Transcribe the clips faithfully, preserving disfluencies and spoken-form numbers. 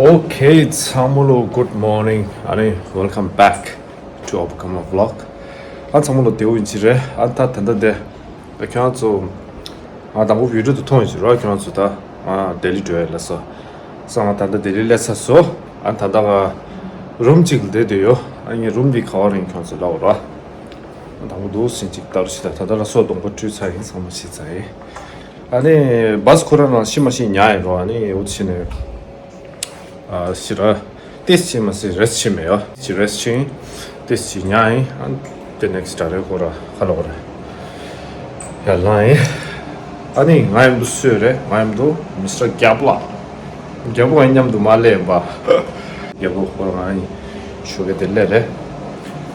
Okay, ཚང་མ་ལོ། Good morning. ཨ་ནི། Welcome back to our Kamla vlog. ཨ། ཚང་མ་ལོ་བདེ་པོ་ཡིན་གྱི་རེད། ཨ། ད་ད་ལྟ་དེ་ཁྱོད་ཚོ། ཨ། དང་པོ་བི་ཌིའོ་དུ་མཐོང་ཡོད་ཀྱི་རེད། ཁྱོད་ཚོ་ད། ཨ། ལྡི་ལི་འགྲོ་ཡ་ལ་སོ། སང་ང་ད་ལྟ་ལྡི་ལི་སླེབས་ཚར་སོང་། ཨ། ད་ལྟ་ང་རུམ་གཅིག་ལ་བསྡད་བསྡད་ཡོད། ཨ། ངའི་རུམ་འདི་ག་པར་ཡིན་ཁྱོད་ཚོ་ལབ་རོགས། ཨ། དང་པོ་འདུག་སེ་གཅིག་ལྟ་རོགས་བྱེད་དང་། ད་ལྟ་ལ་སོ་གདོང་པ་བཀྲུས་ཚར་ཡིན། ཚང་མ་ཞིག་ཚར་ཡིན། ཨ་ནི་བཱས་ཁོ་རང་ནང་ཤི་མ་ཤི་ཉར་ཡིན་རོ། ཨ་ནི་འོ་ཕྱི་ནས། ཨ། ཕྱི་ར། ཏེས་ཕྱི་མ་ཤི་རེས་ཕྱི་མེད་ཡོ། ཕྱི་རེས་ཕྱི་ཡིན། ཏེས་ཕྱི་ཉར་ཡིན། ཨ། དེ་ནེག་སི་ཌེ་རེ་ཁོ་ར་ཁ་ལོག་རེ་ཡར་ལངས་ཡིན། ཨ་ནི་ང་མཉམ་དུ་སུ་ཡོད་རེད། ང་མཉམ་དུ་མི་སི་ཊར་རྒྱལ་པོ་ལགས། རྒྱལ་པོ་ང་མཉམ་དུ་མ་སླེབས་པ། རྒྱལ་པོ་ཁོ་རང་ཨ་ནི་ཞོགས་ཀས་དེ་སླེབས་རེད།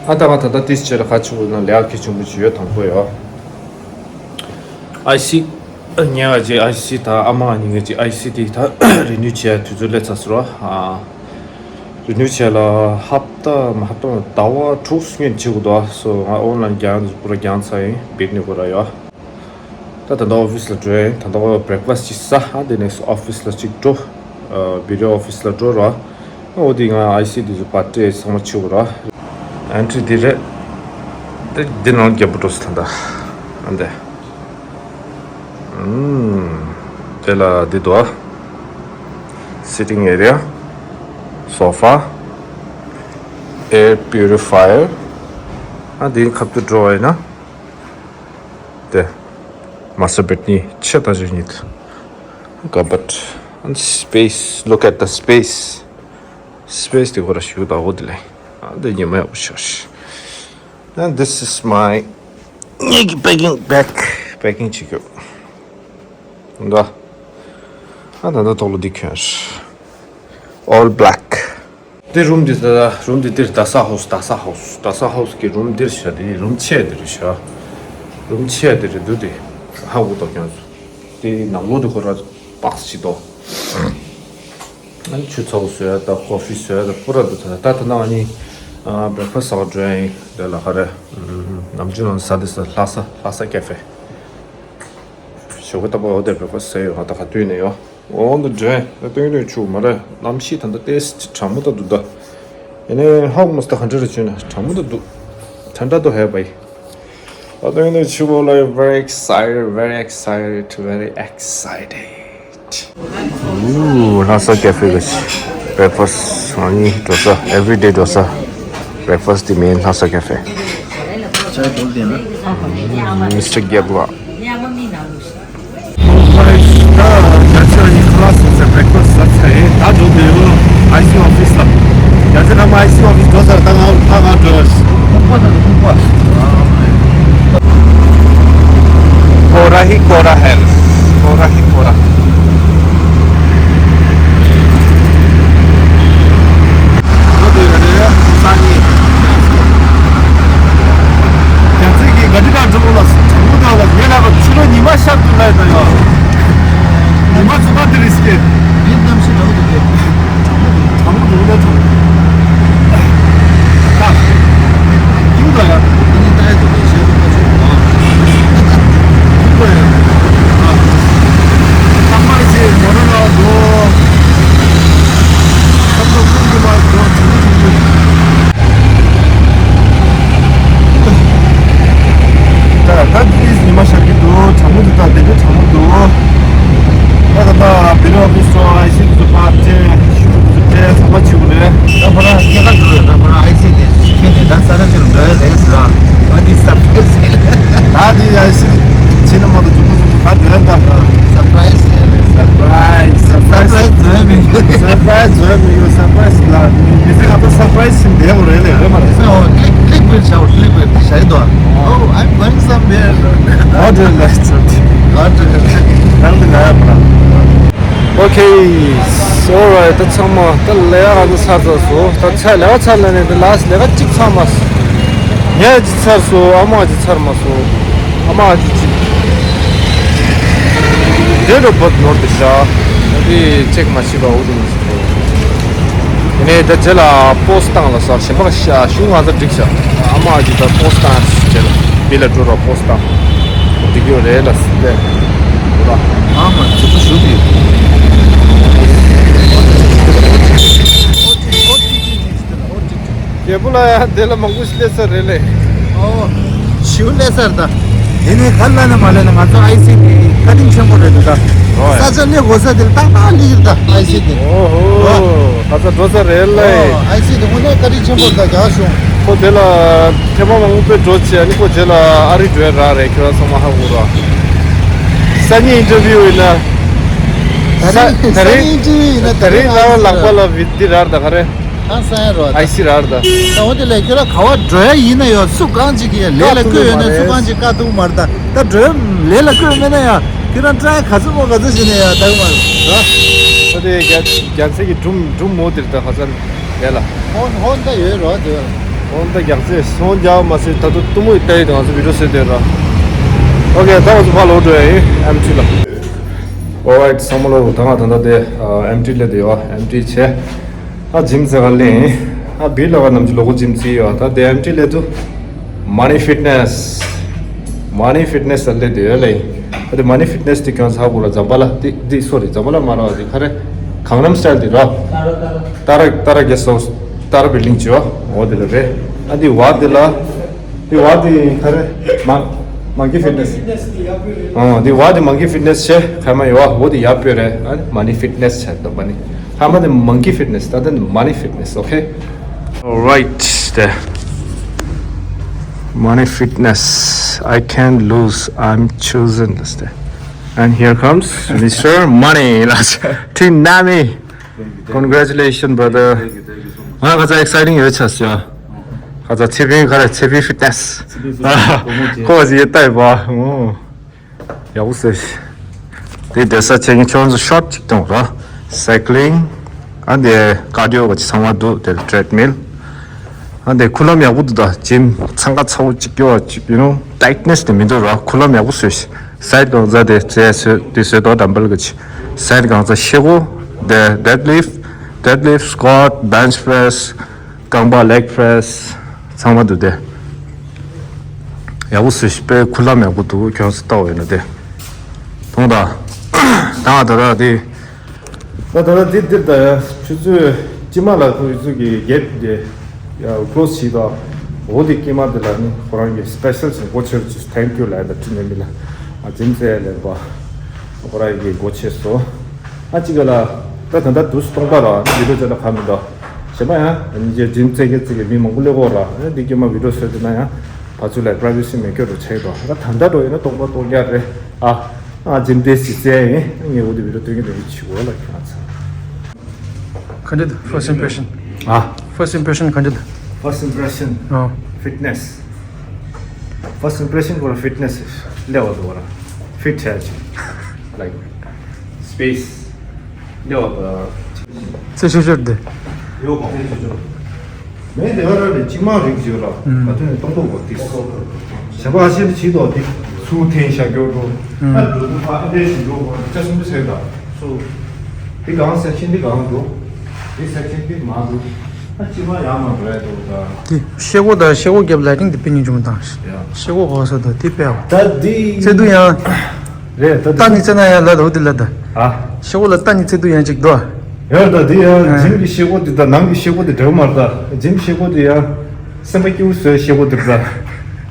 ཨ། ད་ང་ད་ལྟ་ཏེས་ཕྱི་ར་ཁ་ཆུང་པོ་ན་ལས་ཀ་གལ་ཆེན་པོ་ཅིག་ཡོད། དང་པོ་ཡོ། ཨའི་སི། ངས་ཀྱི་ཨའི་སི་དང་ཨ་མ་གཉིས་ཀྱི་ཨའི་སི་དེ་ད་རི་ནིའུ་བྱས་དུས་ཚོད་སླེབས་ཚར་སོང་ར། ཨ། རི་ནིའུ་བྱས་ལ་ཧབ་ཏ་མ་ཧབ་ཏ་ཟླ་བ་དྲུག་སྔོན་བྱེད་དགོས་འདུག་སོ། ང་ཨོན་ལན་རྒྱག་པུ་ར་རྒྱག་ཚར་ཡིན། བིག་ནི་པུ་ར་ཡོ། ད་ད་ལྟ་ཨོ་ཕི་སི་ལ་འགྲོ་ཡིན། ད་ལྟ་བ་བྷི་རེག་ཕ་སི་ཅིག་ཟ། ཨ། དེ་ནེག་སི་ཊི་ཨོ་ཕི་སི་ལ་ཅིག་འགྲོ། ཨ། བི་ཌིའོ་ཨོ་ཕི་སི་ལ་འགྲོ་ར། ཨ། འོ་དེ་ང་ཨའི་སི་དེ་ཚོ་པར་སྤྲད་ཚང་མ་བྱེད་དགོས་ར། ཨེན་ཊི་རི་འདི་རེད། འདི་འདི་ནང་རྒྱལ་པོ་འགྲོ་སོང་ད་ལྟ། ཨ། འདི། ཨུམ། དེ་ལ་འདི་འདུག་ཨ། སི་ཊིང་ཨེ་རི་ཡ། སོ་ཕ། ཨེར་པིའུ་རི་ཕ་ཡར། ཨ། འདིའི་ཁ་ཐུག་འགྲོ་བ་ཡིན་ན། དེ། མ་སི་ཊར་བེཌ་གཉིས། ཆེ་ད་ཆེ་གཉིས། ག་བཊ། སི་པེ་སི། Look at the space. སི་པེ་སི་དེ་ཁོ་ར་ཞུ་ད་འོ་དེ་ལས། ཨ། འདི་ཉི་མ་ཡག་པོ་ཞིག་རེད། And this is my ངེད་ཀྱི་པེ་ཀིང་བེག་པེ་ཀིང་བྱེད་རྒྱུ། འདུག་ཨ། ད་ལྟ་ཐོག་ལ་འདི་གྱོན། All black. དེ་རུམ་འདི་ད་རུམ་འདི་འདིར་ད་ས་ཧའུ་སི། ད་ས་ཧའུ་སི། ད་ས་ཧའུ་སི་གི་རུམ་འདིར་ཤ། དེ་རུམ་ཆེ་འདིར་ཤ། རུམ་ཆེ་འདིར་འདུག་དེ། ཧ་གོ་ད་གྱོན་སོང་། དེ་ནང་ལོགས་དེ་ཁོ་ར་བྷག་སི་ཅིག་འདུག་ཨ་ནི་ཆུ་ཚ་པོ་བཟོ་ཡ་དང་ཀོ་ཕི་བཟོ་ཡ་དང་པུ་ར་འདུག་ད་ད་ད་ནང་ཨ་ནི། ཨ། བྷི་རེག་ཕ་སི་ཟ་ག་འགྲོ་ཡ་ཡིན། དེ་ལ་ག་རེ། ཨུམ། ནམ་རྒྱུན་ནང་ཟ་དེ་ས་ལྷ་ས། ལྷ་ས་ཀེ་ཧྥེ། ཞོགས་ཀས་ད་པ་འོ་དེ་བྷི་རེག་ཕ་སི་ཟ་ཡོད། ང་ད་ག་དུས་ནས་ཡོད། འོ་འདི་འགྲོ་ཡིན། ད་སྟོན་སྟོན་ཆུ་མ་རེད། གནམ་གཤིས་ད་ལྟ་ཏོག་ཙམ་གྲང་མོ་ད་འདུག་ད། ཡིན་ནའི་ཧ་གོ་མ་སོང་། ད་ག་འདྲ་རེད་བྱུང་ན་གྲང་མོ་ད་འདུག་ཐན་ཏྲ་དོ་ཧེ་བའི། ད་སྟོན་སྟོན་ཆུ་བོ་ལ། Very excited, very excited, very excited. Ooh, ལྷ་ས་ཀེ་ཧྥེ་གི་བྷི་རེག་ཕ་སི། ང་གཉིས་འགྲོ་ས། Everyday འགྲོ་ས་བྷི་རེག་ཕ་སི་དེ་མིན། ལྷ་ས་ཀེ་ཧྥེ། མི་སི་ཊར་རྒྱལ་པོ་ལགས། ད་རྒྱ་ཆེ་ཡིན། ཁ་ལག་ཟ་ཚར། བྷི་རེག་ཕ་སི་ཟ་ཚར་ཡིན། ད་འགྲོ་དགོས་ཡོད་ཨའི་སི་ཨོ་ཕི་སི་ལ། རྒྱ་ཆེ་ནང་མ་ཨའི་སི་ཨོ་ཕི་སི་འགྲོ་ཚར། ད་ང་ཕ་ང་འགྲོ། ཁོ་ར་ཧི་ཁོ་ར་ཧེལ། ཁོ་ར་ཧི་ཁོ་ར། རྒྱ་ཚིག་གི་ག་དི་ག་འགྲོ་ལ་གྲང་མོ་དང་ལ་ཉེ་ལ་ཕྱི་ལོ་ཉི་མ་ཤར་དུ་ལ་ཡོད། ཉི་མ་ཚོ་ག་དི་རིས་ཀྱི་ཡིན་གཏམ་ཞིག་འགྲོ་དུ་གྱེ། གྲང་མོ་འདུག་ན་གྲང་མོ། ད། ཡིན་ད་ཡ། འདི་ནི་ད་ཡ་འདུག་གི་ཞེ་འདུག་ད་ཞུ་གི་འདུག་ཡིན་ད་ཡ། ད་མར་ཞེ་མོ་ར་ལ་འགྲོ། ད་ཚོ་ཀུན་གྱི་མར་འགྲོ། གྲང་མོ་གྲང་མོ། ད་ད་འདི་ནི་ཉི་མ་ཤར་གྱི་འདུག་གྲང་མོ་འདུག་ད་དེ་འདྲ་གྲང་མོ་འདུག་ད་ད་ད་བི་ལོ་བི་སོ་ཨའི་སི་དུ་པ་ཅན་ཤུ་དུ་ཅན་ཚང་མ་བྱེད་དགོས་རེད། ད་ཁོ་རང་སྐྱེ་ཁ་འགྲོ་ཡོད། ད་ཁོ་རང་ཨའི་སི་ནས་ཁྱེད་ནས་ད་ས་ཆ་ཆེ་རུ་འགྲོ་ཡ་རེད་ཟེར་ར། ཨ་འདི་སར་པ་རའི་ཛི་རེད། ད་འདི་ཨའི་སི་ཕྱི་ནས་མ་གཏོགས་འཇུག་གི་འཇུག་གི་ག་འདྲ་ད། སར་པ་རའི་ཛི་རེད། སར་པ་རའི་ཛི། སར་པ་རའི་ཛི་བཟོས་མི་འདུག་སར་པ་རའི་ཛི་བཟོས་མི་འདུག་སར་པ་རའི་ཛི་ལ་མི་ཚེ་ག་ཚོད་སར་པ་རའི་ཛི་ཟིན་བསྡད་དགོས་རེད་ལས་རེད་མ་རེད། ཨོ་ཀླིག་ཀླིག་བེཊ་བྱའོ། ཀླིག་བེཊ་བྱས་དོ། Oh, I'm going somewhere. God will rest. God will rest. ནང་དུ་ང་ཡ་པ། Okay, alright. ད་ཚང་མ་ད་ལས་ཀ་ང་ཚོ་ཚར་ཚར་སོང་། ད་ཚར་ལས་ཀ་ཚར་ལ་ནས་ད་ལ་སི་ལས་ཀ་གཅིག་ཚར་མ་སོང་། ངས་གཅིག་ཚར་སོང་། ཨ་མ་གཅིག་ཚར་མ་སོང་། ཨ་མ་གཅིག་གཅིག་དེ་འགྲོ་བབ་ནོར་དུ་བཞག་ཨ་དེ་ཅེག་མ་བྱེད་པ་འུ་དུ་མི་སྲིད་པ། དེ་ནས་ད་རྗེས་ལ་པོ་སི་བཏང་ལ་ས་གཞན་པ་ལ་ཤ་གཞུང་ང་ཚོ་འགྲིག་ཤག་ཨ་མ་གཅིག་ད་པོ་སི་བཏང་རྗེས་ལ་བི་ལ་འགྲོ་ར་པོ་སི་བཏང་འགྲིག་ཡོད་རེད་ལ་སི་ལས་འགྲོ་ར། ཨ་མ་ཚིག་པ་ཞུ་གི་ཡོད། བུ་ལ་ཡང་དེ་ལ་མང་པོ་ཞིག་སླེབས་ས་རེད་ལེ། ཨོ། ཞིའུ་སླེབས་ས་རེད་ད། དེ་ནས་ག་ལ་ན་མ་ལ་ན་ང་ཚོ་ཨའི་སི་དེ་བཀའ་དྲིན་ཆེན་པོ་རེད་འདུག་ད། ཧོ་ཡ། ས་ཆ་སླེབས་དགོས་ས་དེ་ལ་ཏག་ཏག་སླེབས་ཀྱི་རེད་ད་ཨའི་སི་དེ། ཨོ་ཧོ། ཨོ། ཁ་ཚ་འགྲོ་ས་རེད་ལེ། ཨོ་ཨའི་སི་དེ་དངོས་གནས་བཀའ་དྲིན་ཆེན་པོ་རེད་ད་རྒྱ་གཞུང་། ཁོ་དེ་ལ་ཐེངས་མ་མང་པོ་འགྲོ་བྱས་ཨ་ནི་ཁོ་རྗེས་ལ་ཨ་རི་འགྲོ་ཡ་རག་རེད་ཁྱོད་རང་ཚང་མ་ཧ་གོ་ར། སང་ཉིན་ཨིན་ཊར་བིའུ་ཡིན་ན། ད་རིང་ད་རིང་སང་ཉིན་ཨིན་ཊར་བིའུ་ཡིན་ན་ད་རིང་ང་རང་ལག་པ་ལ་བི་འདི་རག་རེད་ད་ག་རེ། ཨ་ས་ཡ་རོ་ད། ཨའི་སི་རག་རེད་ད། ད་འོ་དེ་ལས་ཁྱོད་རང་ག་བ་འགྲོ་ཡ་ཡིན་ན་ཡང་སུ་གང་ཅིག་གིས་ལས་ལ་བཀོད་ཡོད་ན་སུ་གང་ཅིག་བཀག་ཐུབ་མ་རེད་ད། ད་འགྲོ་ཡ་ལས་ལ་བཀོད་མེད་ན་ཡང་ཁྱོད་རང་ཀྲའི་ག་ཚོད་མོ་ག་ཚོད་བྱས་ན་ཡང་ད་གི་མ་རེད་ད། ད་དེ་རྒྱ་རྒྱ་མཚན་གྱི་སྒྲུང་སྒྲུང་མོ་དེར་ད་ཧ་ཙང་ལས་ལ། ཧོན་ཧོན་ད་ཡོད་རོ་དེ། ཧོན་ད་རྒྱ་མཚན་ཧོན་རྒྱག་མ་ཟེར་ད་དུ་གཏུམ་མོ་ཡི་ལྟ་ཡི་ད་ང་ཚོ་བི་ཌིའོ་བཟོས་དེ་ར། ཨོ་ཀེ་ད་ང་ཚོ་ཕར་ལོག་འགྲོ་ཡ་ཡིན་ཨེམ་ཊི་ལ། Alright ཚང་མ་ལོ་ད་ང་ད་ད་དེ་ཨེམ་ཊི་ལ་དེ་ཡོད་ཨེམ་ཊི་བྱས། ཨ་ཇིམ་ཟེར་ག་ལེན། ཨ་བི་ལ་ག་ནམ་ཅི་ལོ་གོ་ཇིམ་ཙི་ཡོད་ད་དེ་ཨེམ་ཊི་ལ་དུ། མ་ནི་ཕིཊ་ནེ་སི། མ་ནི་ཕིཊ་ནེ་སི་ལ་དེ་ཡོད་ལེ། ཨ་དེ་མ་ནི་ཕིཊ་ནེ་སི་དེ་ཀྱང་ས་གོ་ར་ཛམ་པ་ལ་དེ་དེ་སོ་རི་ཛམ་པ་ལ་མ་ར་དེ་ག་རེ། གང་ནམ་སི་ཊལ་དེ་རོ། ཏཱ་ར་ཏཱ་ར་གེ་སི་ཧའུ་སི་ཏཱ་ར་བིལ་ཌིང་ཅིག་ཡོད་འོ་དེ་ལ་རེད། ཨ་དེ་བ་དེ་ལ། དེ་བ་དེ་ག་རེ། མ་མང་ཀི་ཕིཊ་ནེ་སི། ཨ་དེ་བ་དེ་མང་ཀི་ཕིཊ་ནེ་སི་ཆེ་ཁ་མ་ཡོད་འོ་དེ་ཡ་པོ་རེད། ཨ་མ་ནི་ཕིཊ་ནེ་སི་ཆེ་དོ་མ་ནི། ཁ་མ་དེ་མང་ཀི་ཕིཊ་ནེ་སི་ད་དེ་མ་ནི་ཕིཊ་ནེ་སི། ཨོ་ཁེ། Alright དེ། Money Fitness. I can't lose. I'm chosen. ལ་སྟེ། And here comes Mister Money. ལ་སྟེ། ཊི་ན་མི། Congratulations, brother. ང་ཁ་ཚ་ཨེག་སའི་ཊིང་ཡོད་ཆ་སི་ཡ། ཁ་ཚ་ཚེ་ཕིན་ཁ་རེ་ཚེ་ཕིན་ཕིཊ་ནེ་སི། ཁོ་ཟི་ཡེ་ཏའི་བ། ཨོ། ཡག་པོ་ཟེར། དེ་བསྡད་ས་ཆེ་ངས་ཁྱོད་ཚོ་ཤོར་ཊི་ཅིག་གཏོང་ར། སའི་ཀི་ལིང་། ཨ་འདི་ཀར་ཌི་ཡོ་ག་ཅིག་ཚང་མ་འདུག་དེར་ཊི་རེཌ་མིལ། ཨ་འདི་ཁུ་ལམ་ཡག་པོ་འདུག་ད་ཇིམ་འཚང་ཁ་ཚ་བོ་ཅིག་སྐྱོ་བ་ཅིག་ཡིན་ནོ་ཊའིཊ་ནེ་སི་དེ་མི་འདུག་ར། ཁུ་ལམ་ཡག་པོ་བཟོས་ཤག་སའི་ཌི་གང་ཚ་དེ་རྩེ་བཟོས་དེ་བཟོས་ཏོ་ཌམ་བེལ་ག་ཅིག་སའི་ཌི་གང་ཚ་ཤེ་གོ་དེ་ཌེཌ་ལིཕ་ཊི། ཌེཌ་ལིཕ་ཊི། སི་ཀོ་ཊི། བེན་ཆི་པི་རེ་སི། རྐང་པ་ལེག་པི་རེ་སི་ཚང་མ་འདུག་སྟེ། ཡག་པོ་བཟོས་ཤིག་དཔེ་ཁུ་ལམ་ཡག་པོ་འདུག་ཁྱོད་ཚོ་ལྟ་བ་ཡིན་ན་དེ། མཐོང་དང་། ད་ང་ད་ར་དེ། ད་ད་ར་དེ་འདིར་ད་ཡ་ཆུ་ཚོད་དཀྱིལ་མ་ལ་ཁོ་ཡི་ཚོད་ཀྱི་གེ་ཊི་དེ་ཡ་ཀློ་སི་བྱས་དང་། འོ་དེ་དཀྱིལ་མ་དེ་ལ་ནི་ཁོ་རང་གི་སི་པེ་ཤལ་ཞིག་སྒོ་ཕྱེ་རུ་ཆུ་ཐེང་ཀྱུ་ལ་ད་ཁྲི་ནས་མི་ལ་ཨ་ཛིན་ཙེ་ལེན་པ་ཁོ་རང་གི་སྒོ་ཕྱེ་སོ། ཨ་ཅིག་ག་ལ། ད་ད་ལྟ་དུས་སུ་སྟོང་པ་ར་ནི་བི་ཌིའོ་ཅན་ལ་ཁ་མི་འདུག་གཞན་པ་ཡང་ཉིན་རྗེས་ཛིམ་རྩེ་གེ་རྩེ་གེ་མི་མང་པོ་སླེབས་གོ་ར་ནི་འདི་སྐྱེས་མ་བི་ཌིའོ་བཟོས་དུས་ན་ཡང་ཕ་ཚུལ་ལ་པ་རའི་ཝེ་སི་མེད་སྐྱོ་རུ་ཆེ་དོ། ད་ད་ལྟ་འགྲོ་ཡིན་ན་སྟོང་པ་སྟོང་རྒྱག་རེད། ཨ་ཨ་ཛིམ་དེ་སི་རྩེ་ཡིན་ངས་འོ་དེ་བི་ཌིའོ་སྟོན་གི་འདུག་གི་ཆུ་གོ་ལ་ཁྱོད་ཚ། ག་འདྲ་འདུག first impression? ཨ། First impression ག་འདྲ་འདུག first impression. ཨ། Fitness. First impression ཁོ་ར་ཕིཊ་ནེ་སི་སླེབས་པ་འདུག་ག་ར། ཕིཊ་བྱས་ཅིག like space སླེབས་པ་འདུག་རྩེ་ཤོར་ཤོར་དེ། ཡོད་གོང་ཚད་ཆུ་ཆུ། མེད་དེ་ག་ར་རེད་གཅིག་མ་རིག་བརྗོད་ར། ཨུམ། ག་དུས་ནས་གཏོང་གཏོང་གོ་ཏིས། བྱས་པ་ཨ་ཤེ་ནི་བྱིས་དོ་ཏི། ཚུར་འཐེན་བཞག་སྐྱོར་འགྲོ། ཨུམ། ཨ་འགྲོ་དུས་ཕ་ཨེ་འདྲས་ཞིག་འགྲོ་གོ་ཅ་གསུམ་པོ་ཟེར་ད། སོ། འདི་གང་སེག་ཤན་འདི་གང་འགྲོ། འདི་སེག་ཤན་འདི་མ་འགྲོ། ཨ་གཅིག་མ་ཡང་མ་འགྲོ་ཡ་འགྲོ་ད། དེ་ཤེལ་སྒོ་དང་ཤེལ་སྒོ་རྒྱབ་ལའི་ཊིང་དེ་དཔེ་སྙིང་རྗེ་མོ་བཏང་། ཡ། ཤེལ་སྒོ་གོ་ས་དང་དེ་དཔེ་ཨ། ད་འདི། ཚེ་དུ་ཡང་། རེད་ད་ད་འདི། ནི་ཚེ་ན་ཡང་ལ་དོ་དེ་ལ་ད། ཨ། ཤེལ་སྒོ་ལ་ད་ནི་ཚེ་དུ་ཡང་ཅིག་འགྲོ། ཡོད་ད་འདི་ཡང་ཨ། ཇིམ་གྱི་ཤེལ་སྒོ་འདི་དང་ནང་གི་ཤེལ་སྒོ་འདི་འདྲ་བོ་མ་རེད་ད། ཇིམ་ཤེལ་སྒོ་འདི་ཡང་སེམས་པ་སྐྱིད་པོ་བཟོས་ཤེལ་སྒོ་འདི་རེད་ད།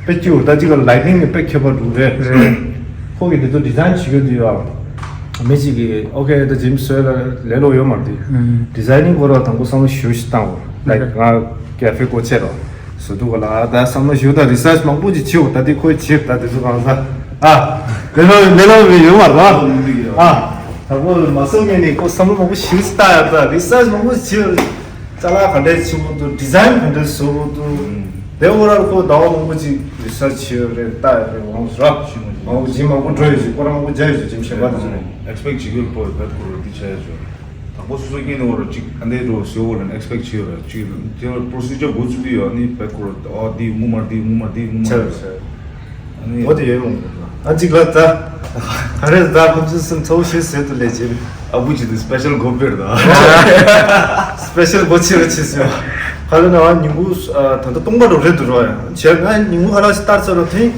དཔེ་སྐྱིད་པོ་ད་ཅིག་ལ་ལའི་ཊིང་ནི་དཔེ་ཁྱད་པར་འདུག་རེད། རེད། ཁོ་གི་འདི་ཚོ་ཌི་ཛའིན་བྱེད་རྒྱུ་འདི་ཡང་། མི་གཅིག་གིས་ཨོ་ཁེ་ད་ཇིམ་བཟོས་ལ་ལས་སླ་པོ་ཡོད་མ་རེད་དེ། ཨུམ། ཌི་ཛའི་ནིང་སྐོར་ལ་དང་པོ་བསམ་བློ་ཞེ་པོ་ཞིག་བཏང་བ། ལའིཀ་ང་ཀེ་ཧྥེ་སྒོ་ཕྱེ་རོགས། བཟོ་དུས་ག་ལ་ད་བསམ་བློ་ཞིག་ད་རི་སར་ཆི་མང་པོ་ཅིག་བྱེད་འོ་ད་དེ་ཁོས་བྱེད་ད་དེ་ཚོ་གང་ཟག་ཨ། ལས་སླ་པོ་ལས་སླ་པོ་ཡོད་མ་རེད་ཨ། ཨ། ད་ཁོ་མ་བསམ་མཁན་ནི་ཁོ་བསམ་བློ་མང་པོ་ཞིག་བཏང་ཡ་ད་རི་སར་ཆི་མང་པོ་བྱེད། ཅ་ལག་ག་འདྲས་བྱེད་དགོས་འདུག་ཌི་ཛའིན་ག་འདྲས་བཟོ་དགོས་འདུག་ཨུམ། དེ་འོ་ར་ཁོ་ཟླ་བ་མང་པོ་ཅིག་རི་སར་ཆི་བྱེད་ཡོད་རེད་ལྟ་ཡོད་རེད་འོང་ར། མང་པོ་ཇིམ་མང་པོ་འགྲོ་ཡོད་ཅིག་ཁོ་རང་མང་པོ་མཇལ་ཡོད་ཅིག་ཇིམ་གཞན་པ་དེ་ཚོ་ནས། ཨེག་སི་པེག་བྱེད་ཀྱི་ཡོད་པོ་རེད་བེད་ཁོ་ར་འདི་བྱས་ཡོད་ཅོ། དང་པོ་སོ་སོ་སྐྱེས་ནས་འོ་ར་ཅིག་ཨ་འདྲས་འགྲོ་ཟེར་འོ་ར་ཨེག་སི་པེག་བྱེད་ཡོད་ར་ཅིག་དེ་ལ་པོ་རོ་སི་ཇར་འགོ་བཙུགས་དུས་ཡོད་ནི་བེད་ཁོ་ར་ཨོ་འདི་ངོ་མ་འདི་ངོ་མ་འདི་ངོ་མ་རེད། ཨ་ནི། འོ་དེ་ཡོད་མོ། ཨ་གཅིག་ལ་ད། ག་རེ་ད་ཁོ་ཚོ་སེམས་ཚ་བོ་ཞིག་ཟེར་དུ་ལས་བྱེད། ཨ་བུ་ཅི་དེ་སི་པེ་ཤལ་གོ་བེར་ད། སི་པེ་ཤལ་གོ་ཆེ་རུ་ཆེ་ཟེར། ག་རེ་ན་ཉིན་གུང་ད་ལྟ་སྟོང་པ་རུ་རེད་དུ་རོ་ཡ། བྱས་ན་ཉིན་གུང་ཧ་ལ་ཞིག་ལྟར་ཚོ་རོ་ཐིང་།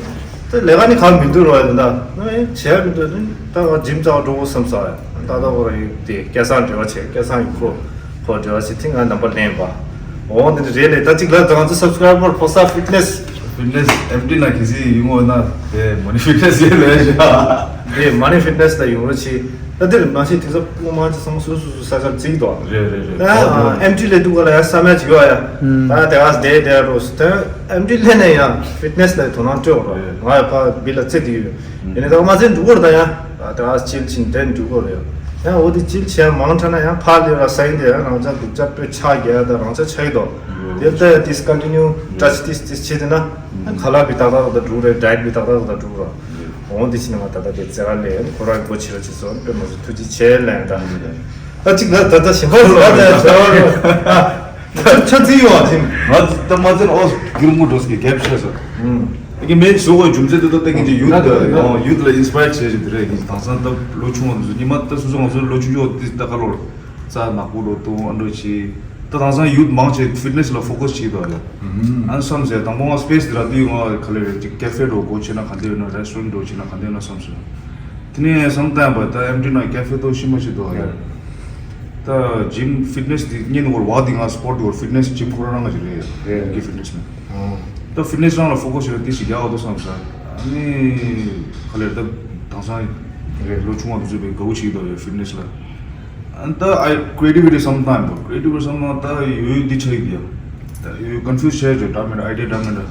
དེ་ལས་ཀ་ནི་གང་མི་འདུག་རོ་ཡ་ད། བྱས་མི་འདུག་ད་ཇིམ་ཙག་འགྲོ་གོ་བསམ་ས་ཡ། ད་ད་གོ་ར་ཡིན་དེ་སྐལ་བཟང་འབྲེལ་བ་བྱས་སྐལ་བཟང་ཡིན་ཁོ། ཁོ་འབྲེལ་བ་བྱས་ཐིང་ང་ནམ་པ་ལེན་པ། འོ་འདི་རེད་ལས། ད་ཅིག་ལ་ང་ཚོ་སབ་སི་ཀ་རའི་བར་ཕོ་སར་ཕིཊ་ནེ་སི། ཕིཊ་ནེ་སི་ཨེམ་ཊི་ན་གི་སི་ཡོང་བ་ན་དེ་མ་ནི་ཕིཊ་ནེ་སི་ཡེ་ལས་ཤག་དེ་མ་ནི་ཕིཊ་ནེ་སི་ད་ཡོང་རོགས་བྱེད། ད་འདིར་མ་ཤེས་དེ་ཚོ་སྤུ་མ་ཅི་སོང་སོ་སོ་སོ་ས་ཆར་བརྩིགས་འདུག་རེད་རེད་རེད། ད་ཨེམ་ཊི་ལས་འདུག་ག་ལ་ཡ་ས་མ་ཅིག་ཡོད་ཡ། ད་དེ་ག་སི་དེ་དེ་རོ་སི་ད་ཨེམ་ཊི་ལས་ནས་ཡ་ཕིཊ་ནེ་སི་ལ་དོ་སྣང་སྤྲོད་རོགས། ང་ཡ་ཕ་བི་ལ་རྩེ་དེ་ཡོད། ཡིན་ནའི་ད་མ་ཚད་འགྲོ་གི་རེད་ད་ཡ། ད་ཅིལ་ཕྱིན་དྲན་འགྲོ་གི་རེད་ཡ། ཡང་འོ་དེ་ཅིལ་བྱས་མང་དྲགས་ན་ཡང་ཕར་ལས་ར་སའིན་དེ་ཡང་རང་ཅག་སྡུག་ཅག་དཔེ་ཆ་རྒྱག་ད་རང་ཅག་ཆགས་ཀྱི་འདུག་དེ་ལྟ་ཡ་ཏིས་ཀོན་ཊི་ནིའུ་ཊ་ཆི་ཏིས་ཏིས་བྱེད་དེ་ན་ཁ་ལག་བི་ཏག་ཏག་ད་འགྲོ་རེད། ཌའེ་ཊི་བི་ཏག་ཏག་ད་འགྲོ་ར། འོ་དེ་ཕྱིན་ན་ང་ད་ལྟ་དེ་རྩེ་ར་ལས་ཁོ་རང་སྒོ་ཕྱི་ར་ཕྱི་སོང་དཔེ་མ་སོང་ཐུགས་རྗེ་ཆེ་ལན་ད། ད་ཅིག་ད་ད་ད་ཞིམ་པོ་རེད་ད་ད་ད། ཆ་ཆ་ཚིག་ཡོང་བ་ཞིམ། ང་ད་མ་ཚད་ཨོ་གུ་རུ་མུ་འགྲོ་སྐྱེ་གེབ་ཤེས་སོ། ཨ་ཀི་མེན་ཞུ་དགོས་རྒྱུ་མཚན་དེ་ད་ལྟ་ཀྱི་ཡུ་ཐ་ཡུ་ཐ་ལ་ཨིན་སི་པ་ཡར་བྱེད་བཞིན་དེ་རེད། ཀྱི་དེང་སང་ད་ལོ་ཆུང་བ་འདི་ཚོ་ཉི་མ་ད་སོ་སོ་ང་ཚོ་ལོ་ཆུང་ཆུང་དེ་ད་ག་ལོར་རྩ་ནག་པོ་ལོ་གཏོང་ཨ་འགྲོ་ཆེ། ད་དེང་སང་ཡུ་ཐ་མང་ཆེ་ཕིཊ་ནེ་སི་ལ་ཕོ་ཁ་སི་བྱེད་དོ་ཡ། ཨ་ནི་བསམ་ཟེར་དང་པོ་ང་སི་པེ་སི་དེ་ར་དུས་ང་ག་ལེ་རེད་ཅིག་ཀེ་ཧྥེ་འགྲོ་སྒོ་ཕྱེ་ན་ག་འདྲ་ཡོད་ན་རེ་སི་ཊོ་རན་འགྲོ་ཕྱེ་ན་ག་འདྲ་ཡོད་ན་བསམ་སོང་། དེ་ནས་བསམ་བཏང་བ་ད་ཨེམ་ཊི་ན་ཀེ་ཧྥེ་ཏོ་ཤི་མ་ཤི་དོ་ཡ། ད་ཇིམ་ཕིཊ་ནེ་སི་དེ་ཉིན་ནོར་བ་དེ་ང་སི་པོར་ཊི་དེ་བར་ཕིཊ་ནེ་སི་ཇིམ་ཁོ་རང་རང་གི་རེད་ཡ། ཀི་ཕིཊ་ནེ་སི་ནི། ད་ཕིཊ་ནེ་སི་རང་ལ་ཕོ་ཁ་སི་བྱས་ན་དེ་ཞིག་རྒྱག་འོ་དོ་བསམ་ས། ཨ་ནི་ག་ལེར་ད་དེང་སང་རེད་ལོ་ཆུང་བ་དེ་ཚོས་དཔེ་དགའ་བོ་བྱེད་ཀྱི་འདུག་ཡ་ཕིཊ་ནེ་སི་ལ། ཨ་ནི་ད་ཨའི་ཀི་རི་ཨེ་ཊི་ཝི་ཊི་བསམ་བཏང་ཡིན་པ་ཀི་རི་ཨེ་ཊི་ཝི་ཊི་བསམ་བཏང་ད་ཡོད་ཡོད་འདི་ཆགས་ཡོད་ཡ། ད་ཡོད་ཡོད་ཀོན་ཕིའུ་ཛི་བྱས་ཡོད་འདྲ་མི་འདྲ་ཨའི་ཌི་ཡ་འདྲ་མི་འདྲ།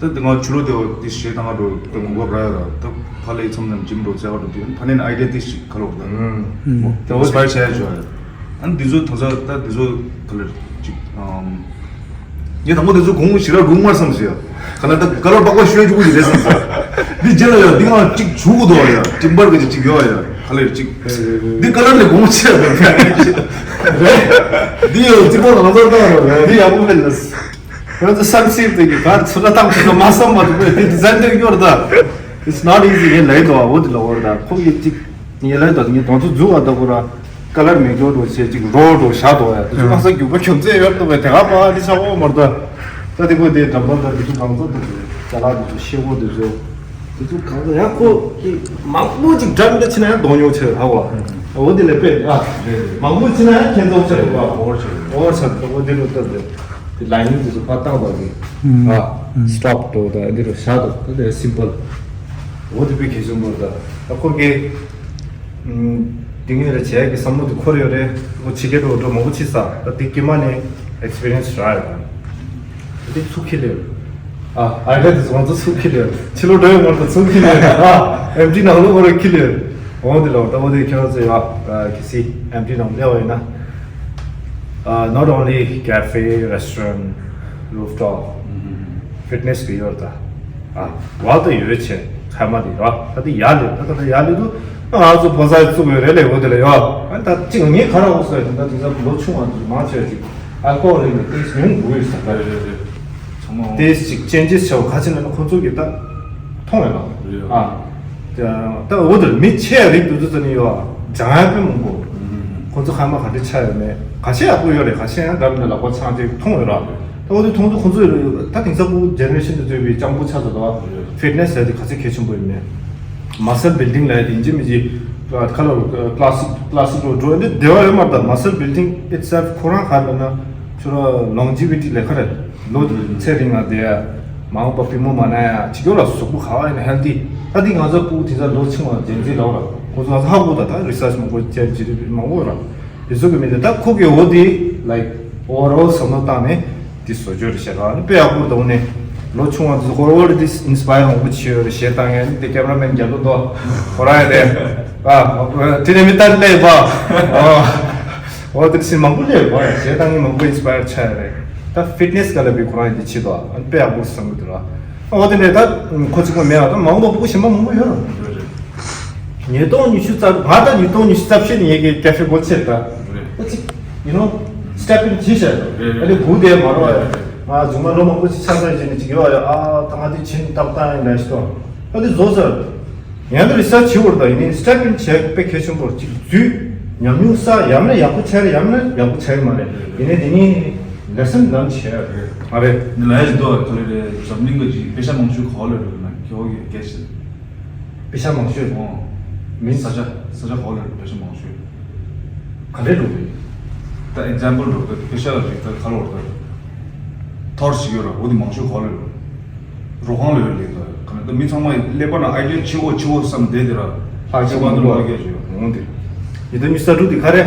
ད་དེ་ང་ཆུ་ལོ་དེ་བ་དེ་ཞེ་དང་འགྲོ་དེ་ངོ་རྒོལ་ར་ཡོད་ར་ད་ཕ་ལེ་མཚམས་མཚམས་ཇིམ་འགྲོ་བཙལ་བ་འགྲོ་དུས་ཕ་ནས་ཨའི་ཌི་ཡ་དེ་ཞིག་ག་ལོར་ད་ཨིན་སི་པ་ཡར་བྱས་ཡོད་ཡ། ཨ་ནི་འདི་ཚོ་དེང་སང་ད་འདི་ཚོ་ག་ལེར་ཅིག་ངས་དང་པོ་འདི་ཚོ་གོང་ཞི་ར་དགུང་མར་བསམ་ཟེར་ཡ། ག་ལ་ད་ག་ལོར་པགས་པ་ཤོད་རྒྱུ་གི་རེད་བསམ་ཟེར། འདི་རྗེས་ལ་ཡ་འདི་ང་ཅིག་བྱུག་གི་འདུག་ཡ་ཊིམ་པར་གི་ཅིག་ཡོད་ཡ་ག་ལེར་ཅིག་འདི་ག་ལོར་ནས་གོང་ཆེ་ཡ་འདི་ཡོད་ཙི་པོ་ང་ཚོར་བཏང་རོགས་རེད། འདི་ཡག་པོ་མེད་ལ། ང་ཚོ་བསམ་སྲིད་དེ་གི་ག་ཚུར་ལ་བཏང་ཆོག་མ་བསམ་མ་ཐུབ་པས་དེ་ཌི་ཛའིན་དེ་སྐྱོར་ད། It's not easy ངས་ལས་དོ་འོ་དེ་ལ་འོར་ད་ཁོ་གི་ཅིག་ངས་ལས་དོ་ངས་དོན་ཚོ་འཛུགས་བ་ད་ཁོ་ར་ཀ་ལར་མེ་སྐྱོར་འགྲོ་བྱས་ཅིག་རོ་འགྲོ་བཞག་དོ་ཡ་དེ་ཚོ་ཨ་ས་རྒྱུག་པ་ཁྱོད་ཚོས་ཡོད་དོ་བས་དེ་ག་པ་ཨ་དེ་ཆ་འོ་མར་ད། ད་དེ་ཁོ་དེ་འགྲམ་པ་ད་དེ་ཚོ་གང་ཚོ་དེ་ཚོ་ཅ་ལག་དེ་ཚོ་ཤེལ་སྒོ་དེ་ཚོ། དེ་ཚོ་གང་ཚོ་ཡང་ཁོ་གི་མང་པོ་ཅིག་འདྲ་མི་འདྲ་ཕྱིན་ན་ཡང་གདོང་ཉོ་ཆེ་ཧ་བ། འོ་དེ་ལས་པས་ཨ། མང་པོ་ཕྱིན་ན་ཡང་ཁྱེད་ཚོ་ཆེ་བ། འོར་ཆེ། འོར་ཆེ་འོ་དེ་རུ་ལྟ་དེ། དེ་ལའི་ནིང་དེ་ཚོ་ཕར་བཏང་བ་གི། ཨ། སི་ཊོབ་དོ་ད་འདི་རུ་བཞག་དོ་ད་དེ་སིམ་པལ། འོ་དེ་པས་གལ་ཆེན་པོ་ད། ད་ཁོ་གི། དེ་ངས་རེ་བྱས་ཀྱི་བསམ་བློ་དེ་འཁོར་ཡོད་རེད། ཁོ་ཕྱི་རྒྱལ་དུ་འགྲོ་མང་པོ་ཕྱིན་ས་ད་དེ་དཀྱིལ་མ་ནས་ཨེག་སི་པི་རི་ཡན་སི་རག་ཡོད་ད། དེ་ཚུགས་ཁྱི་ལེར། ཨ་ཨའི་ཌི་ཡ་དེ་ཚོ་ང་ཚོ་ཚུགས་ཁྱི་ལེར། ཕྱི་ལོགས་འགྲོ་ཡོད་མ་རེད་ད་ཚུགས་ཁྱི་ལེར། ཨ་ཨེམ་ཊི་ནང་ལོགས་ཁོ་རང་ཁྱི་ལེར། འོང་དེ་ལོག་ད་འོ་དེ་ཁྱེད་རང་ཚོ་ཡོད་ཨ་གི་སི་ཨེམ་ཊི་ནང་སླེབས་པ་ཡིན་ན། ཨ་not only cafe, restaurant, rooftop, fitness གི་ཡོད་ད། ཨ་བ་ད་ཡོད་ཆེ་ཁ་མ་དེ་ར་ད་དེ་ཡ་ལེ་ད་ད་ད་ཡ་ལེ་དུ་ང་ཚོ་ཕོ་གསར་བཙུགས་ཡོད་རེད་ལེ་འོ་དེ་ལ་ཡོད། ཨ་ད་ཅིག་ངས་ག་ར་འོ་སོ་ཡ་དེ་ད་དེ་ཚ་ལོ་ཆུང་བ་དེ་མང་ཆེ་བ་ཅིག་ཨལ་ཀོ་ཧོལ་ལ་ཏེས་ཉུང་དགོས་ཡོད་ས་རེད་རེད་རེད། ཚང་མ་ཏེས་ཅིག་ཅེན་ཇེས་བྱ་བ་ག་ཅི་ན་ན་ཁོ་ཚོ་གི་ད་མཐོང་ཡོད་ལ། རེད། ཨ་ད་འོ་དེར་མི་ཆེ་རིགས་དུ་དུ་ཙ་ནི་ཡོད་ཨ་ཇང་ཡ་པི་མང་པོ། ཁོ་ཚོ་ཁ་མ་ག་འདྲི་ཆ་ཡོད་མེད་ག་ཤེད་ཡག་པོ་ཡོད་རེད། ག་ཤེད་ཡང་འདྲ་མི་འདྲ་ལག་པ་ཚང་ཅིག་མཐོང་ཡོད་ར། ད་འོ་དེ་མཐོང་དུ་ཁོ་ཚོ་ད་དེང་ས་ཕྲུ་གུ་ཇེ་ནེ་རེ་ཤན་དུ་བཟོས་པའི་སྤྱང་པོ་ཆ་ཚ་དོ་ཨ་ཕིཊ་ནེ་སི་ཟེར་དེ་ག་ཚོད་གལ་ཆེན་པོ་ཡོད་མེད། མ་སལ་བིལ་ཌིང་ལ་ཡ་དེ་ཡིན་གཅིག་མིན་གཅིག་ཁ་ལོ་ཀ་ལ་སི་ཀ་ལ་སི་འགྲོ་འགྲོ་འདི་བདེ་བ་ཡོད་མ་རེད། ད་མ་སལ་བིལ་ཌིང་ཨིཊ་སེལ་ཕ་ཁོ་རང་ག་ལ་ན་ཁྱོད་ར་ལོང་ཇི་བི་ཊི་ལས་ཁ་རེད། ལོ་ཚེ་རིང་ང་བསྡད་ཡ་མ་འོངས་པ་པུས་མོ་མ་ན་ཡ་ཅིག་ཡོད་ལ་གཟུགས་པོ་ག་བ་ཡིན་ན་ཧེལ་ཐི། ད་འདི་ང་ཚོ་ཕྲུ་གུ་དེ་ཚ་ལོ་ཆུང་བ་ཇེན་ཛི་ལ་འོ་ར་ཁོ་ཚོ་ང་ཚོ་ཧ་གོ་ད་ད་རི་སར་ཆི་མང་པོ་བྱས་ཇི་རི་མང་པོ་ཡོད་ར། དེ་ཚོ་གི་མི་དེ་ད་ཁོ་གི་འོ་དེ་like overall བསམ་བློ་བཏང་ནས་དེ་བཟོ་བཅོས་རེ་བྱེད་ར་ནི་དཔེ་ཡག་པོ་འདུག་ནས་ལོ་ཆུང་བ་དེ་ཚོ་ཁོ་འོ་རེ་དེ་ཨིན་སི་པ་ཡར་མང་པོ་བྱེད་ཡོད་རེད་ཞེས་བཏང་ཡ་ནི་དེ་ཀེམ་ར་མེན་རྒྱབ་ལོ་དོ་ཁོ་རང་ཡ་དེ་ཨ་དེ་ནས་མི་ལྟར་སླེབས་པ་ཨོ་དེ་ཚོ་མང་པོ་སླེབས་པ་ཞེས་བཏང་ཡ་མང་པོ་ཨིན་སི་པ་ཡར་ཆགས་ཡོད་རེད། ད་ཕིཊ་ནེ་སི་ག་ལ་བི་ཁོ་རང་ཡ་དེ་བྱེད་དོ་ཨ་ནི་དཔེ་ཡག་པོ་བསམ་གི་འདུག་ར། འོ་དེ་ནས་ད་ཁོ་གཅིག་པོ་མེད་ཨ་ད་མང་པོ་ཕྲུ་གུ་གཞན་པ་མང་པོ་ཡོད་ར། ཉིས་སྟོང་ཉི་ཤུ་རྩ་ང་ད་ཉིས་སྟོང་ཉི་ཤུ་རྩ་བཞི་ནས་ངེད་ཀྱི་ཀེ་ཧྥེ་སྒོ་ཕྱེ་ད། ཨ་ཅིག་you know step in བྱེད་ཤག་ཨ་ནི་སྒུག་བསྡད་མ་རོགས་ཡ། ང་མཇུག་མ་ལོ་མང་པོ་ཞིག་ཆགས་ཚར་རྗེས་ནས་ཅིག་ཡོད་ཨ་ཡ་ཨ་ད་ང་དེ་བྱིན་ཏག་ཏག་ཡིན་ལ་ཞིག་ཏོ། ཨ་དེ་བཟོ་ཚར། ཡང་ད་རི་སར་ཆི་བྱེད་དགོས་རེད་ད་ཡིན་ནའི་step in བྱེད་དཔེ་གལ་ཆེན་པོ་རེད། ཅིག་དུས་ཉམས་མྱོང་བསགས་ཡང་ན་ཡག་པོ་ཆགས་རེད་ཡང་ན་ཡག་པོ་ཆགས་ཡོད་མ་རེད། ཡིན་ནའི་དེ་ནི་lesson learn བྱེད་ཡ་རེད་མ་རེད། ནི་ལ་ཡ་ཞིག་འདུག་ག་ལེ་རེད་འཛམ་གླིང་གི་ཅིག་དཔེ་ཆ་མང་ཤོས་ག་བ་ལ་འགྲོ་གི་ན་ཁྱོད་ཀྱི་གལ་ཆེ། དཔེ་ཆ་མང་ཤོས། ཨོ། མིན་ས་ཆ་ས་ཆ་ག་བ་ལ་དཔེ་ཆ་མང་ཤོས། ག་འདྲས་འགྲོ་གི། ད་ཨེག་ཛམ་པལ་རོ། ད་པེ་ཤ་ལ་ཅིག་ད་ཁ་ལོར་ད་ཐོར་ཞིག་ཡོད་ར། འོ་དེ་མང་ཤོས་ག་ལ་ཡོད། རོ་ཁང་ལ་ཡོད་ལེ། ད་ག་ནས་ད་མི་ཚང་མ་ཀླད་པ་ན་ཨའི་ཌི་ཡ་ཆེ་བོ་ཆེ་བོ་བསམ་བསྡད་དེ་ར། ལྷག་ཆ་ཆེ་བ་མང་འདུག་ལ་ལྷག་ཆ་ཡོད། འོང་དེ་ཡི་ད་མི་ས་འབྲུ་དེ་ག་རེ་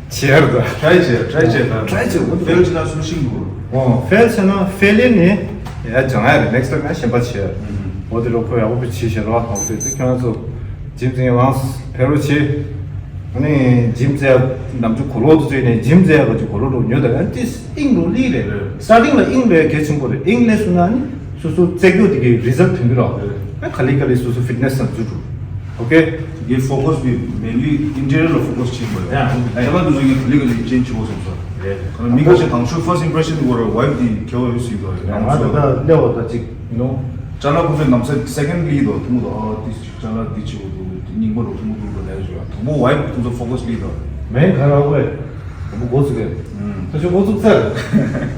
བྱེད་ཡར་ད། ཊྲའི་བྱེད། ཊྲའི་བྱེད་ད། ཊྲའི་བྱེད། འོ་དེ་ཕེལ་ཆེ་ན་སུ་ཤིང་འདུག། ཨོ་ཕེལ་ཆེ་ན་ཕེལ་ལེ་ནི་ཡ་སྦྱང་ཡ་རེད། ནེགསི་ཊའིམ་ཡ་གཞན་པ་བྱེད་ཡ་རེད། འོ་དེ་རོ་ཁོ་ཡག་པོ་བྱེད་ཤེས་རོ། འོ་དེ་དེ་ཁྱོད་ཚོ་ཇིམ་ཚང་ལངས་ཕེ་རོ་བྱེད། ཨ་ནི་ཇིམ་རྩེ་ནམ་རྒྱུན་གོ་ལོག་ཏུ་བཙུགས་ནས་ཇིམ་རྩེ་ཡག་གི་གོ་ལོག་འགྲོ་ཉོ་ད། ཨ་ཏིས་ཨིང་རུ་ལི་རེད། སི་ཊར་ཊིང་ལ་ཨིང་རེད་གལ་ཆེན་པོ་རེད། ཨིང་ལས་སུ་ན་ནི་སོ་སོ་རྩེ་རྒྱུ་དེ་གི་རི་ཛལ་ཊི་ཐོན་གི་རོགས། ཨ་ག་ལི་ག་ལི་སོ་སོ་ཕིཊ་ནེ་སི་ནང་འཛུལ་འགྲོ། ཨོ་ཁེ། དེ་ཕོ་ཀས་དེ་མེན་ལི་ཨིན་ཊི་རི་ཡར་ལ་ཕོ་ཀས་བྱེད་པ་རེད། ཡ་ཁྱེད་རང་དུ་ཚོ་ངས་ག་ལི་ག་ལི་ཅན་ཆེ་བོ་སོང་ས་རེད། མི་ཁ་ཤས་དང་ཆོས་ཕར་སི་ཊི་ཨིམ་པི་རེ་ཤན་དེ་བོ་ར་ཝའིབ་དེ་ཁྱད་པར་ཡོད་སྲིད་པ་རེད། ང་ཚོ་ད་སླེ་བ་ད་ཅིག་ཡིན་ནོ། ཅ་ལག་ཁོ་ཚོའི་ནམ་ས་སེ་ཀེན་ཌི་ལི་དོ་ཐུང་དོ། ཨ་ཏིས། ཅ་ལག་འདི་ཆེ་བོ་འདུག། འདི་རྙིང་པ་རུ་ཐུང་ཐུང་དུ་ལས་བྱོས། དང་པོ་ཝའིབ་ཁོང་ཚོ་ཕོ་ཀས་ལི་དང་། མེན་ག་ར་ཝེ། དང་པོ་འགོ་བཙུགས་རེད། ད་ཆོ་འགོ་བཙུགས་ཚར།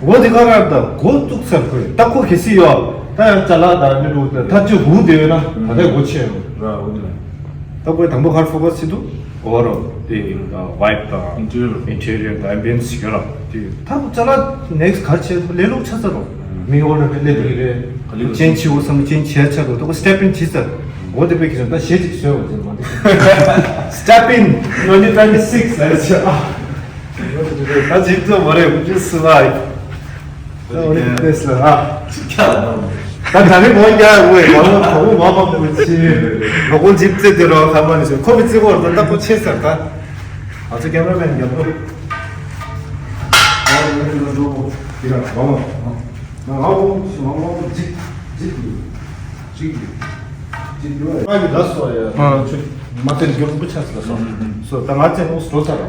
འོ་དེ་ག་ར་ད་འགོ་བཙུགས་ཚར་ཁོས། ད་ཁོ་གལ་སྲིད་ཡོད་ད་ཡང་ཅ་ལག་དང་མི་འདུག། ད་ད་ཅི་འུ་དེ་ཡོད་ན་ད་ལྟ་འགོ་ཆེ་ཡོད། ར་འུ་དེ་ལ། ད་ཁོས་དང་པོ་ག་ར་ཕོ་ཀས་བྱེད་འདུག། ཨོ་རོ་དེ་ཝའིབ་དང་ཨིན་ཊི་རི་ཡར། ཨིན་ཊི་རི་ཡར་དང་ཨེམ་བི་ཡན་སི་ཡོད་ར། དེ་ད་ཅ་ལག་ནེགསི་ཊི་ག་ར་བྱེད་ལས་ལུགས་ཆ་ཚ་རོ། མི་ཨོ་ལ་དེ་ལས་དེ་རེད། ཅན་ཆི་འོ་བསམ་ཅན་ཆི་ཆ་རོ། ད་ཁོ་སི་ཊེབ་ཨིན་བྱེད་ཚར། འོ་དེ་པའི་ཁྱེད་ད་ཞེ་ཅིག་བཟོས་བ་ཅན་མ་འདུག། སི་ཊེབ་ཨིན་ཊུ་ཝེན་ཊི་ཊུ་ཝེན་ཊི་སིག་ཟེར་ཆ། ད་ཇིབ་ཚོ་མ་རེད་བུ་ཅུ་སི་ལ། ད་འོ་ནི་ཏེས་ལ་ཨ། ད་ད་རེ་མོ་རྒྱ་བོ་ཡ་ལོ་ཁོ་བོ་མ་མ་མོ་ཆི། ལོ་ཁོ་ཇིབ་ཚེ་དེ་རོ་ཁ་མ་ནི་ཆི་ཁོ་བི་ཚེ་གོ་ར་ད་ཁོ་ཆེ་ས་ད། ཨ་ཚོ་ཀེམ་ར་མེན་རྒྱབ་ལོ། ཨ་འོ་ནི་ལོ་ཁོ་དེ་ར་མ་མ། ང་ང་བོ་ང་བོ་ཇིབ་ཇིབ་ཇིབ་ཇིབ་ཇིབ་ཡོད། ཨ་ཡི་ལ་སོ་ཡ། ཨ་ཆུ་མ་ཚན་རྒྱབ་བུ་ཆ་ས་ལ་སོ། སོ་ད་ང་ཚན་ཨོ་སོ་ས་ར།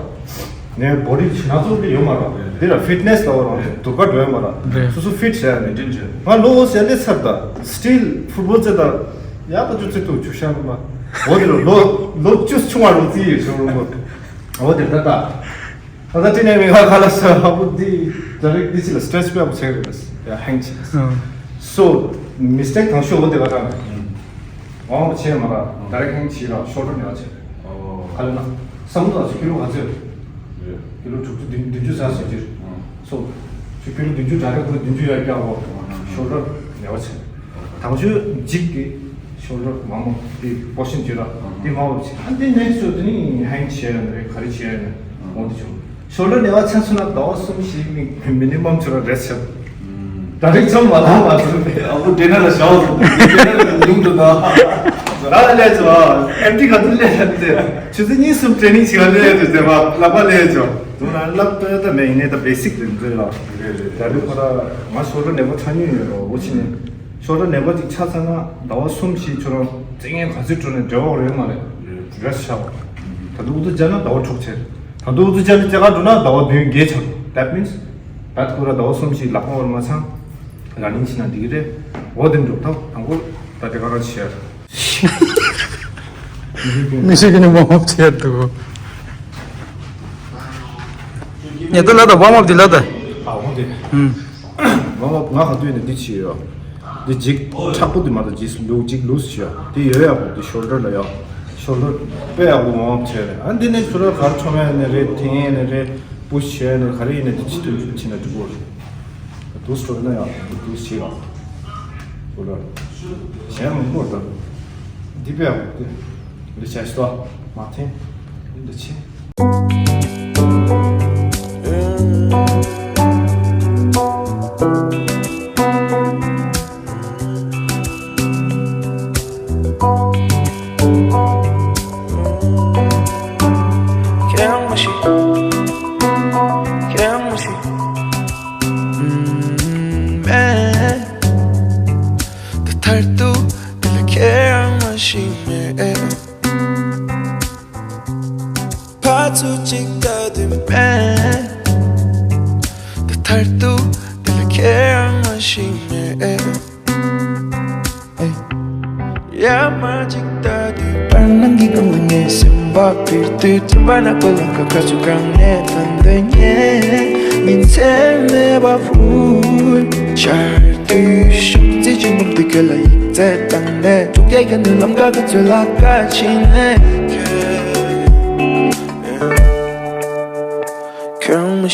ངའི་བོ་ཌི་ཞིག་ན་ཚོགས་འདི་ཡོད་མ་རེད། འདི་ལ་ཕིཊ་ནེ་སི་ལ་བ་རང་དུར་ཀ་འགྲོ་ཡ་མ་རེད། རེད། སོ་སོ་ཕིཊ་བྱ་ཡ་མེན་ཊེན་བྱ་ཡ། ང་ལོ་འོ་ཟེར་ལེ་ཚར་ད་སི་ཊིལ་ཕུཊ་བོལ་རྩེ་ད་ཡག་ད་ཅུ་ཚེ་ཐུག་ཆུ་ཤང་མ་འོ་དེ་ལ་ལོ་ལོ་བཅུ་ཆུང་བ་རུ་རྩིས་ཡོད་ཆུང་རུ་མ་འོ་དེ་ད་ད་ད་ད་ཏི་ནས་མི་ཁ་ཁ་ལ་ས་ཧ་པོ་འདི་ད་རིག་འདི་ཅི་ལ་སི་ཊེ་རེ་སི་པེ་ཡག་པོ་ཆེ་རེད། ཡ་ཧེང་ཆེ་སོ་མི་སི་ཊེག་དང་ཤོ་འོ་དེ་ག་ད་ནས། ཝརམ་ཨབ་བྱས་མ་ར་ད་རེག་ཧེང་བྱས་ར་ཤོལ་ཌར་ནས་བྱས། ཨོ། ག་ལེ་ན་བསམ་བློ་ལ་སོ་ཀི་ལོ་ག་ཚོད་རེད། ཀི་ལོ་དྲུག་ཅུ་བདུན་བདུན་ཅུ་ཙམ་ཟེར་གྱི་རེད། སོ། ཁྱོད་ཀི་ལོ་བདུན་ཅུ་ད་རེག་ཁོས་བདུན་ཅུ་ཡར་བཀྱག་གོ། ཤོལ་ཌར་ནས་བྱས། དང་ཤོས་འཇིག་གི་ཤོལ་ཌར་མང་མོ་དེ་པོར་ཤན་བྱས་ར་དེ་མང་བ་བྱས། ཨ་དེ་ནེག་སི་ཊི་དེ་ནི་ཧེང་བྱས་ཡ་ནི་རེད། ག་རེ་བྱས་ཡ་ནི་འོང་དེ་བྱུང་། ཤོལ་ཌར་ནས་བ་ཚན་སོང་ན་ཟླ་བ་གསུམ་བཞི་མི་མི་ནི་མམ་ཚུར་རེ་སི་ཊི་བྱེད། ད་རིག་ཚང་མ་ལ་མ་ཚུར་ཨ་ཁུ་ཏྲེ་ནར་ལ་ཞའོ་ཏྲེ་ནར་ལ་ཉུང་དུ་ན་ར་ལས་ཚོ་ཨེམ་ཊི་ག་དུ་ལས་ཏེ་ཆུ་ཚོད་གཉིས་གསུམ་ཊེ་ནིང་ཞིག་ལ་ལས་ཏེ་ཟེར་བ་ལབ་པ་ལས་ཚོ་དུ་ན་ལབ་ཏོ་ཡ་ད་མེ་ཡིན་ནས་ད་བེ་སིག་རེད་འདྲ་ལ། ད་རིག་ཁོ་ད་ང་ཤོལ་ཌར་ནས་བ་ཚ་ཉུང་ཡོད་རོ། འོ་ཕྱི་ནས་ཤོལ་ཌར་ནས་བ་ཅིག་ཆ་ཚ་ན་ཟླ་བ་གསུམ་བཞི་ཆུ་རང་རྩེད་ངན་ག་ཚོད་སྤྲོ་ནས་འབྲེལ་བ་རེད་མ་རེད། རེད་ཤག་ད་དུ་འུ་ཚོ་བྱས་ན་ཟླ་བ་དྲུག་ཆེ། ད་དུ་འུ་ཚོ་བྱས་ན་རྩེད་ག་འགྲོ་ན་ཟླ་བ་བདུན་བརྒྱད་ཆགས། That means ད་ཁོ་ར་ཟླ་བ་གསུམ་ཞིག་ལག་པ་བར་མ་ཚང་ར་ནིང་ཕྱིན་ན་འགྲིག་གི་རེད། འོ་དེ་འགྲོ་ཐབས་དང་པོ་ད་དེ་ག་རང་བྱས། མི་ཤེས་ཀྱི་ནི་མོ་མོ་བྱས་འདུག། ཉེ་དུ་ལ་ད་ཝརམ་ཨབ་དེ་ལ་ད། ཨ་འོ་དེ། ཨུམ། ང་ང་ང་ག་དུས་ནས་འདི་བྱས་ཡོད། འདི་འཇིག་མཁྲེགས་པོ་འདི་མ་གཏོགས་འཇིག་ལུགས་འཇིག་ལུགས་ཤིག་ཡོད། འདི་ཡོད་ཡག་པོ་འདི་ཤོལ་ཌར་ལ་ཡོད། ཤོལ་ཌར་དཔེ་ཡག་པོ་ངོ་མ་བྱས་རེད། ཨ་འདི་ནས་ཚུར་གར་ཁྲོམ་ཡ་ནས་རེད། ཐེངས་ཡ་ནས་རེད། པུ་ཤི་བྱས་ནས་ག་རེ་ཡིན་ནས་འདི་ཅི་ཐུབ་ཐུབ་བྱས་ན་འགྲིག་གོ་རེད། དུས་སྤྲོ་ན་ཡག་འདི་དུས་བྱས་ཡོད། ཤོལ་ཌར་གཞན་མང་པོ་རེད། འདི་དཔེ་ཡག་པོ་འདི་འདི་བྱས་སོ་མ་ཐེངས་འདི་ཆེ། ཁྱེད་རང་མ་ཤི། ཁྱེད་རང་མ་ཤི། ཨུམ། མེད། ད་མཐར་ཐུག་འདི་ལ་ཁྱེད་རང་མ་ཤི་མེད། ཕར་ཚུར་གཅིག་ལྟ་དུས་མེད། ད་མཐར་ཐུག་འདི་ལ་ཁྱེད་རང་མ་ཤི་མེད། ཡ་མ་གཅིག་ལྟ་དུས་བར་སྣང་གི་སྒང་ལ་ངའི་སེམས་པ་འབིར་དུས་སེམས་པ་ནག་པོ་ལམ་ཁ་ཁ་ཚུར་གང་ནས་ཐོན་འདོད་ཉེ་ཉིན་མཚན་མེད་པ་ཕུལ་ཆར་དུས་ཤོག་རྩིས་ཀྱི་མུར་དུ་ཁྱོད་ལ་ཡིག་ཚད་བཏང་ནས་ཐུག་རྒྱལ་གྱི་ནུས་ལམ་ཁ་ཁ་ཚོད་ལ་ཁ་ཕྱིན་ནས་ཁྱོད་རང་མ་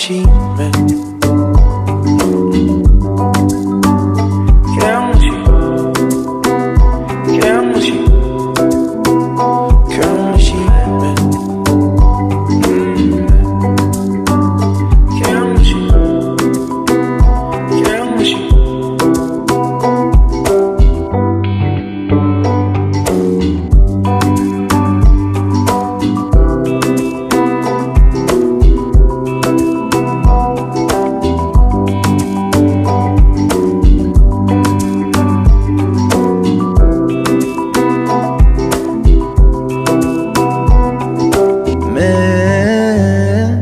མེད།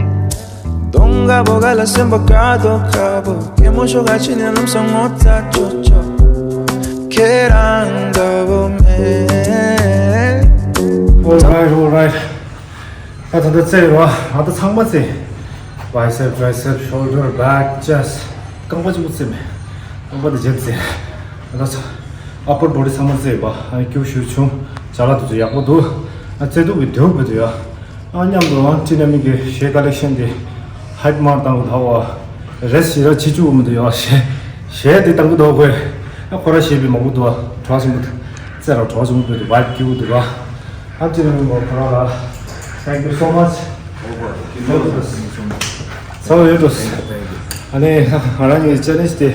གདོང་དཀར་པོ་ག་ལ་སེམས་པ་དཀར་དོ་དཀར་པོ། སྐྱེད་མོ་ཤོག་ག་ཕྱི་ནས་ལམ་སང་ངོ་ཚ་ཅོ་ཅོ། ཁྱེད་རང་འདྲ་བོ་མེད། Alright, alright. ད་ད་ལྟ་རྩེད་རོ། ད་ལྟ་ཚང་མ་རྩེད། Bicep, tricep, shoulder, back, chest. རྐང་པ་གཅིག་པུ་རྩེད་མེད། རྐང་པ་དེ་རྗེས་རྩེད། ད་ལྟ་upper body ཚང་མ་རྩེད་པ། ཨ་ནི་སྐྱིད་པོ་ཞེ་པོ་བྱུང་། ཅ་ལག་དེ་ཚོ་ཡག་པོ་འདུག་ཨ་རྩེད་དུས་ཀྱི་དེའུ་བུད་དུ་ཡ། ཨ་མཉམ་དུ་ཨ་ཅི་ན་མི་གི་གཞས་collection དེ་ཧའེད་མར་བཏང་གི་འདུག་ཨ། རེས་ཞིག་ར་བྱེད་བཅུག་གི་མི་འདུག་ཡ། གཞས་གཞས་དེ་བཏང་གི་འདུག་གོ། ཨ་ཁོ་ར་གཞས་པའི་མང་པོ་འདུག་ཨ། གྲོགས་ཆེན་པོ་རྩེད་ར་གྲོགས་ཆེན་པོ་འདུག་vibe སྐྱིད་པོ་འདུག་ཨ། ཨ་ཅི་ན་མི་གོ་ཁོ་ར་ལ། Thank you so much. ཚ་བོ་ཡོད་འགྲོ། ཨ་ནི་ང་རང་གི་challenge དེ་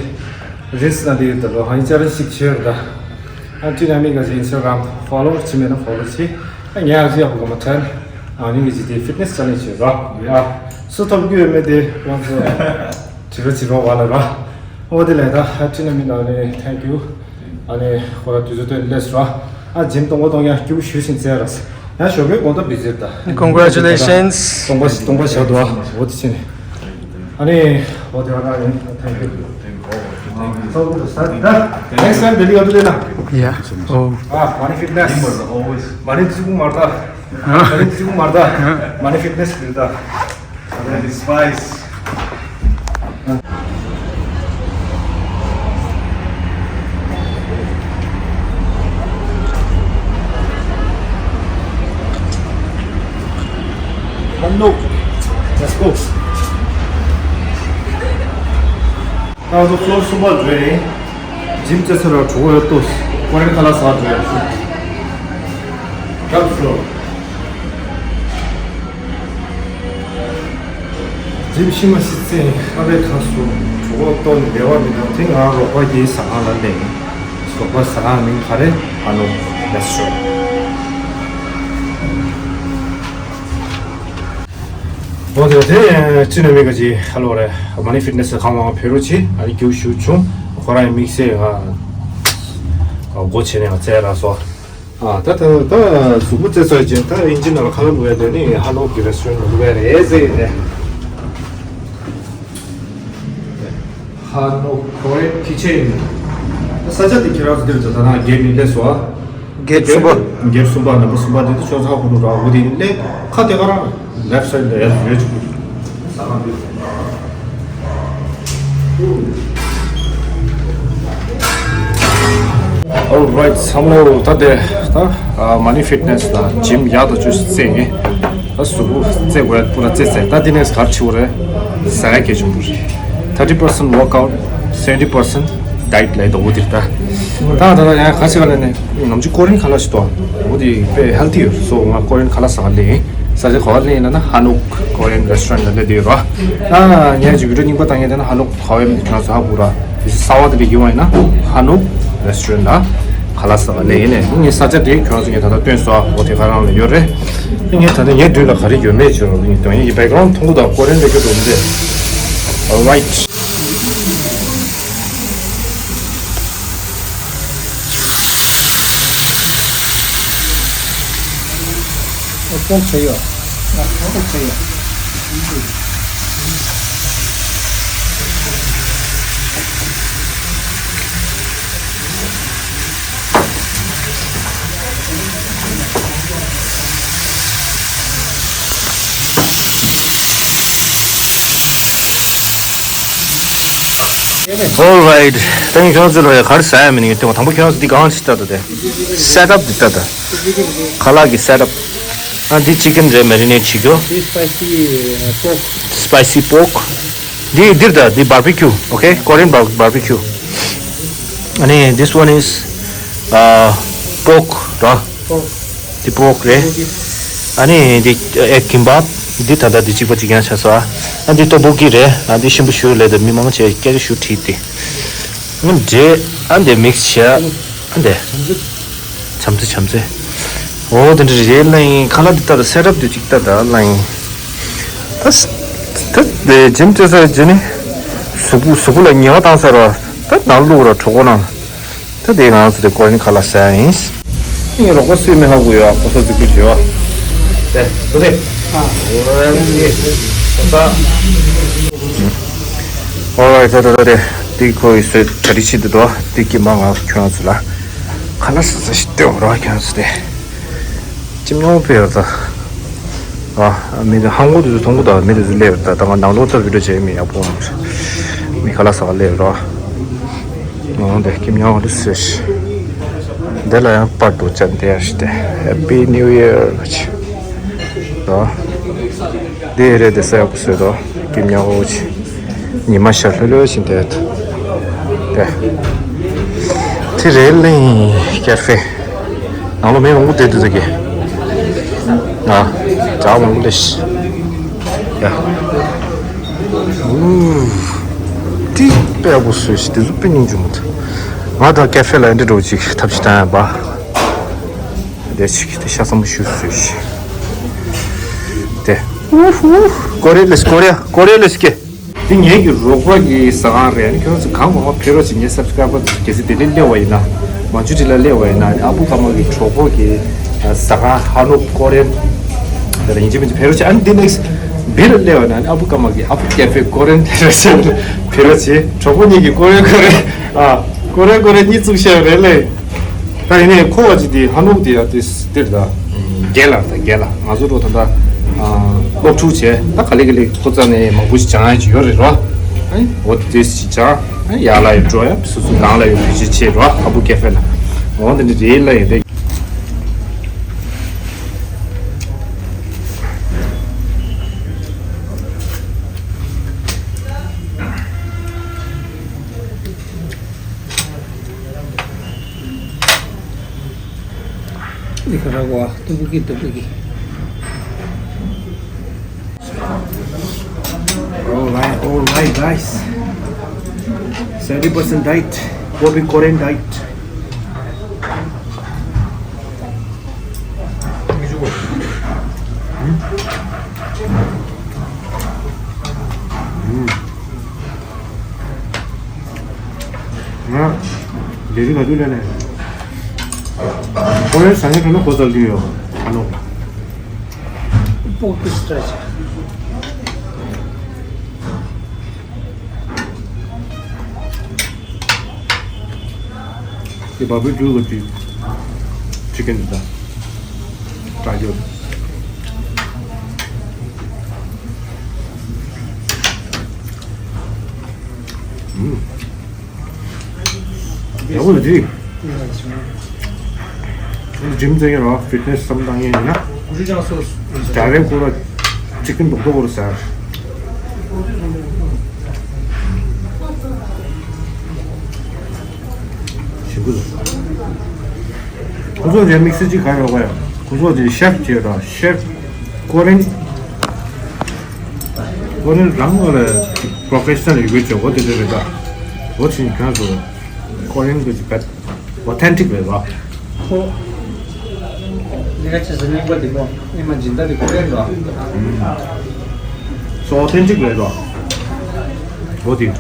རེས་ན་དེ་ཡོད་ད་ལོ། ཨ་ནི་challenge ཞིག་བྱས་ཡོད་ད། ཨ་ཅི་ན་མི་ག་ཅི་Instagram follow བྱེད་མེད་ན་follow བྱེད། ཨ་ངས་ཨ་ཅི་ཡག་པོ་གོ་མ་ཐན། ཨ་ནི་གི་ཅི་དེ་fitness challenge ཡོད་ར། ཨ་སུ་ཐོབ་རྒྱུ་ཡོད་མེད་དེ་ཁོང་ཚོ་བྱི་རོ་བྱི་རོ་བ་ལ་ར། ཨོ་དེ་ལས་ད་ཨ་ཅི་ན་མི་ན་ནི་thank you། ཨ་ནི་ཁོ་ར་དུས་ཚོད་སྟོན་ལེས་ར། ཨ་gym གཏོང་གོ་གཏོང་ཡ་སྐྱིད་པོ་ཞུ་བཞིན་རྩེ་ར། ཡང་ཞོགས་པའི་དགོང་དག་བི་ཛི་ད། Congratulations. གཏོང་པ་གཏོང་པ་བྱ་དོ་ཨ། འོ་དེ་ཕྱིན། ཨ་ནི་འོ་དེ་ཨ་ནི་thank you. Thank you. Next time ལྡི་ལི་ཡོང་དུས་ལ། Yeah. Oh. ཨ་མ་ནི་fitness. Money ཙི་གུ་མར་ད། Money ཙི་གུ་མར་ད། Money fitness ལྡི་ད། That is spice. Hello. Let's go. ད་ང་ཚོ་floor གསུམ་པ་འགྲོ་ཡིན། gym རྩེད་ས་ར་གྲོགས་ཡོད་ཏོ། ཀོ་རེན་ཁ་ལག་ཟ་འགྲོ་ཡ། Top floor. gym ཤི་མ་ཤི་རྩེད་ཁ་ལས་ཁ་སོ་གྲོགས་ཏོ་ནི་བདེ་བ་མི་འདུག་དེ་ང་རོགས་པ་གིས་ཟ་ཁང་ལ་ལེན། རོགས་པ་ཟ་ཁང་མིང་ག་རེ། ཧ་ནོ་restaurant. འོ་དེ་དེ་ཅི་ནས་མི་ག་ཅི་ཧ་ལོ་རེད། Money fitness ཁང་བ་བེ་རུ་ཆི་ཨ་ནི་རྒྱུགས་ཞུ་བྱུང་། ཁོ་རང་ཡི་དམིགས་བསལ་ང་སྒོ་ཕྱེ་ནས་ང་རྩེད་ར་སོ། ཨ་ད་ད་ད་གཟུགས་པོ་རྩེད་ཚར་རྗེས་ད་ཨིན་ཇི་ནང་ལ་ཁ་ལག་འགྲོ་ཡ་དེ་ནི་ཧ་ནོ་གི་རེ་སི་ཊོ་རན་འགྲོ་གི་རེད་ཟེར་ནས། ཧ་ནོ་ཀོ་རེན་ཁི་ཆེན། ས་ཆ་དེ་ཁྱེད་རང་ཚོ་འདིར་འཛུལ་ད་ན་གེ་ཊི་ནི་སླེབས་སོ། གེ་ཊི་གསུམ་པ། གེ་ཊི་གསུམ་པ་ནམ་པར་གསུམ་པ་དེ་དུ་ཤོག་ཚ་ཁུ་ནུ་ར་འུ་དེ་ནི་སླེབས་ཁ་དེ་ག་རང་ལེཕ་སའིཌ་ལ་ཡར་ཡོད་ཅིག་གུ། ས་ཁང་འདི། Alright ཚང་མ་ད་དེ་ད་Money fitness དང་gym ཡག་ཏུ་བཅུག་རྩེད་ངེས། ད་གཟུགས་པོ་རྩེད་དགོས་པུ་ར་རྩེད་རྩེད། ད་འདི་ནས་གར་ཆེ་བོ་རེད། ཟ་ཡ་གལ་ཆེན་པོ་རེད། Thirty percent workout, seventy percent diet ལ་ཡི་ད་འུ་དེ་རེད་ད། ད་ད་ད་ཡང་ག་ཚད་ག་ལ་ནས་ནམ་རྒྱུན་ཀོ་རེན་ཁ་ལག་ཞིག་ཏོ། འུ་དེ་དཔེ་healthy ཡོད་སོ། ང་ཀོ་རེན་ཁ་ལག་ཟ་ག་ལེ་ཡིན། ས་ཆ་ག་བ་ལེ་ཡིན་ན་ན་ཧ་ནོག་ཀོ་རེན་restaurant ལ་སླེབས་བསྡད་ཡོད་ར། ད་ངས་ཅིག་བི་ཌིའོ་རྙིང་པ་བཏང་ཡས་དེ་ན་ཧ་ནོག་ག་བ་ཡོད་མེད་ཁྱོད་ཚོ་ཧ་གོ་ར། དེ་གསར་བ་དེ་འདྲ་ཡིན་བ་ཡིན་ན་ཧ་ནོག་restaurant ལ་ཁ་ལག་ཟ་ག་སླེབས་ཡིན་ནས། ངས་ས་ཆ་དེ་ཁྱོད་ཚོ་ངས་ད་ལྟ་སྟོན་སོང་། འོ་དེ་ག་རང་ལ་ཡོད་རེད། ངས་ད་ལྟ་ངའི་མདུན་ལ་ག་རེ་ཡོད་མེད་ཅིག་རོ། ངས་དོན་ཡིན་གྱི་background མཐོང་གི་འདུག་ཀོ་རེན་ལས་ཀྱི་རོ་མི་འདུག Alright. ཨོ་ཏོ་ཆེ་ཡོད། ཨོ་ཏོ་ཆེ་ཡོད། Alright. ད་ངས་ཁྱོད་ཚོ་ལ་ཡ་ག་རེ་ཟ་ཡ་མིན་ངས་སྟོན་བ། དང་པོ་ཁྱོད་ཚོ་འདི་གང་ཞིག་ལྟ་ད་དེ། Setup འདི་ལྟ་ད། ཁ་ལག་གི་setup། ཨ་འདི་ཅི་ཀན་རེད། མེ་རི་ནེཊ་བྱེད་རྒྱུ། This spicy, uh, pork. Spicy pork. འདི་འདིར་ད་འདི་barbecue. Okay, Korean bar- barbecue. ཨ་ནི་this one is, uh, pork ར། Pork. འདི་pork རེད། Bulgogi. ཨ་ནི་འདི་egg kimbap. འདི་ད་ད་འདི་གཅིག་པ་གཅིག་རྐྱང་ཆགས་སོང་། ཨ་འདི་ཏོ་བུ་གི་རེད། ཨ་འདི་ཞིམ་པོ་ཞུ་ལས་ད་མི་མང་ཆེ་སྐད་ཆ་ཞུ་ཁྲིད་དེ། ཨ་འདི་ཨ་འདི་mix བྱས། ཨ་འདི་བྱམས་བརྩེ་བྱམས་བརྩེ། འོ་དེ་འདྲ་རེད། ལ་ཡིན་ཁ་ལག་འདི་ལྟ་ད་set up འདི་གཅིག་ལྟ་ད་ལ་ཡིན། ད་ད་དེ་ཇིམ་བྱེད་ས་ཇི་ནི་གཟུགས་པོ་གཟུགས་པོ་ལ་ཉེས་པ་བཏང་ས་ར། ད་ནང་བླུག་ར་གྲོད་ཁོག་ནང་། ད་དེ་ང་ཚོ་དེ་ཀོ་རིན་ཁ་ལག་ཟ་ཡིན། ངའི་རོགས་པ་སུས་མི་ཧ་གོ་ཡོད། ཨ་ཁོ་ཚོ་རྫིག་པོ་བྱོས། དེ་སུ་རེད། ཨ་འོ་ཡ་ངའི་ཁོ་ཚ། Alright, ད་ད་ད་དེ་དེ་ཁོ་ཡི་སོས་གྲ་སྒྲིག་བྱེད་དུ་འདུག་དེ་སྐྱེས་མ་ང་ཁྱོད་ཚོ་ལ་ཁ་ལག་ཟ་ས་ཞིག་སྟོན་རོགས། ཁྱོད་ཚོ་དེ་ཅི་མྱོང་ཕེ་ཡོད་ད། ཨ་མི་དེ་ཧང་གོ་དེ་ཚོ་མཐོང་གོ་ད། མི་དེ་ཚོ་སླེབས་ད། ད་ང་ནང་ལོགས་ད་བི་ཌིའོ་བྱས་མི་ཡག་པོ་མ་རེད། མི་ཁ་ལག་ཟ་ག་སླེབས་རོགས། འོ་འདི་ཁྱིམ་ཉག་འདི་ཟེར། འདི་ལ་ཡང་པར་དུ་བཅར་འདི་ཡར་ཞིག་སྟེ། Happy New Year ལ་ཆེ། དོ། འདི་རེད་དེ་ས་ཡག་པོ་བཟོས་དོ། ཁྱིམ་ཉག་འོ་ཆེ། ཉི་མ་ཤར་ལྷོད་ལྷོད་ཕྱིན་དེ། དེ། དེ་རེད་ལེ་ཀེ་ཧྥེ། ནང་ལོ་མི་མང་པོ་བསྡད་འདུག་ད་གི། ང་། ཇག་མང་པོ་ལེ་ཤི། ཡ། ཨུ། ཏི་དཔེ་ཡག་པོ་བཟོས་ཤིག་དེ་ཚོ་དཔེ་སྙིང་རྗེ་མོ་འདུག་ང་ད་ཀེ་ཧྥེ་ལ་འདི་འགྲོ་ཅིག་ཐབས་ཤིག་བཏང་ཡ་པ། དེ་ཅིག་དེ་ཤ་ཚ་མོ་ཞུ་བཟོས་ཤིག་དེ། ཨུ་ཧུ། ཀོ་རེ་ལེ་སི་ཀོ་རེ་ཀོ་རེ་ལེ་སི་ཀེ། འདི་ངེད་ཀྱི་རོགས་པ་གི་ཟ་ཁང་རེད། ཨ་ནི་ཁྱོད་ཚོ་གང་གོ་ཧོ་ཕེ་རོ་ཅིག་ངའི་སབ་སི་ཀ་རའི་བར་གལ་སྲིད་དེ་འདྲའི་སླེབས་པ་ཡིན་ན། མ་ཇུ་ཊི་ལ་སླེབས་པ་ཡིན་ན། ཨ་ནི་ཨ་བུ་ཀ་མ་གི་གྲོགས་པོ་གི་ཟ་ཁང་ཧ་ནོ་ཀོ་རེན། དེ་ལ་ཡིན་གཅིག་མིན་གཅིག་ཕེ་རོ་ཅིག་ཨ་ནི་འདི་ནེག་སི་བི་ལ་སླེབས་པ་ཡིན་ན། ཨ་ནི་ཨ་བུ་ཀ་མ་གི་ཨ་བུ་ཀེ་ཧྥེ་ཀོ་རེན་ཕེ་རོ་ཅིག་ཕེ་རོ་ཅིག་གྲོགས་པོ་གཉིས་ཀྱི་ཀོ་རེན་ཀོ་རེན། ཨ་ཀོ་རེན་ཀོ་རེན་གཉིས་བཙུགས་བཞག་རེད་ལེ། ད་ཡིན་ནའི་ཁོ་བ་ཅིག་དེ་ཧ་ནོ་དེ་ཡ་དེ་དེར་ད། རྒན་ལགས་དང་རྒན་ལགས་ང་ཚོ་འགྲོ་ད་ལྟ་སློབ་ཕྲུག་བྱས་ད་ག་ལེ་ག་ལེ་ཁོ་རྩ་ནས་མང་པོ་ཞིག་སྦྱང་ཡ་ཅིག་ཡོད་རེད་རོ། ཨ་འོ་དེ་ཞིག་སྦྱང་ཡ་ལ་ཡོད་འགྲོ་ཡ་སོ་སོ་གང་ལ་ཡོད་བེད་སྤྱོད་བྱེད་རོ། ཨ་བུ་ཀེ་ཧྥེ་ལ་འོ་འདི་འདྲ་རེད་ལ་ཡོད་དེ། Nicaragua, Tubuki, Tubuki. All right, all right, guys. Seventy percent diet, Bobby Korean diet. ང་རྒྱལ་རི་ག་དུས་ལས་ནས་ཁོ་རའི་ཟ་ཉལ་ཁྲོད་ན་གོ་ཚར་གྱི་ཡོད། ཨ་ནོ། སྤོག་ཏུ་སི་ཊྲེ་ཆི། དེ་བ་བུ་ཀྱུ་གི་ཅི་ཅི་ཀན་དེ་ད་ཀྲ་རྒྱོབ། ཨུམ། ཡག་པོ་འདུག་ཅིག་ཇིམ་རྩེ་ཡིན་རོགས། ཕིཊ་ནེ་སི་བསམ་བཏང་ཡིན་ན། ཇ་རེ་ཁོ་ར་ཅི་ཀན་རྡོག་རྡོག་རུ་ཟ། ཞིམ་པོ་འདུག་ཁོ་ཚོ་རེ་མིག་སི་ཅིག་ག་ཡོད་ག་ཡ། ཁོ་ཚོ་དེ་ཤེཕ་བྱས་རོགས། ཤེཕ་ཀོ་རེན། ཀོ་རེན་རང་ལ་པྲོ་ཕེ་ཤ་ནལ་ཡོད་དགོས་ཆོག་གོ། དེ་འདྲ་རེད་ད། འོ་ཕྱིན་གང་སོ། ཀོ་རེན་གི་ཅིག་བེད། ཨོ་ཐེན་ཊིག་རེད་རོ། ཁོ། ལས་ཀ་བྱེད་ས་རྙིང་པ་འདི་མོ། ཨེ་མ་སྦྱིན་བདག་འདི་ཁོ་རེད་རོ། ཨུམ། སོ་ཨོ་ཐེན་ཊིག་རེད་རོ། འོ་དེ།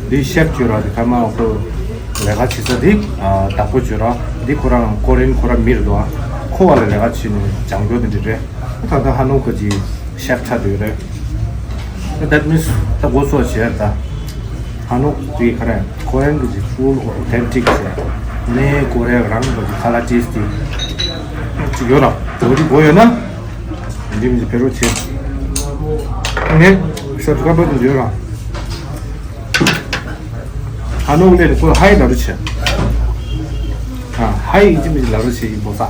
འདི་ཤེཕ་བྱོས་རོ། འདི་ཁ་མ་ཁོ་ལས་ཀ་བྱེད་ས་འདི་ཨ་བདག་པོ་བྱོས་རོ། འདི་ཁོ་རང་ཀོ་རེན་ཁོ་རང་མི་རེད་དོ། ཁོ་བ་ལ་ལས་ཀ་བྱེད་ནས་སྦྱང་རྒྱུ་འདི་འདྲ་རེད། ད་ལྟ་ཧ་ནོ་ཁོ་ཅི་ཤེཕ་ཆགས་བསྡད་ཡོད་རེད། That means ད་གོ་སོ་བྱས་ད། ཧ་ནོ་དེ་ག་རེ་ཁོ་རང་གི་ཕུལ་ཨོ་ཐེན་ཊིག་བྱས། ནས་ཀོ་རེ་རང་གི་ཁ་ལག་ཊེ་སི་ཊི་ཅིག་ཡོད་ར། དེ་འདྲ་གོ་ཡོད་ན། འདི་མི་ཕེ་རོ་ཆེ། ངས་སབ་སི་ཀ་རའི་བར་དུ་ཡོད་ར། ཧ་ནོ་ལས་ཁོ་ཧའི་ལ་རུ་ཆེ། ཨ་ཧའི་ཡིན་གཅིག་མིན་གཅིག་ལ་རུ་ཆེ་ཡིན་པོ་ས།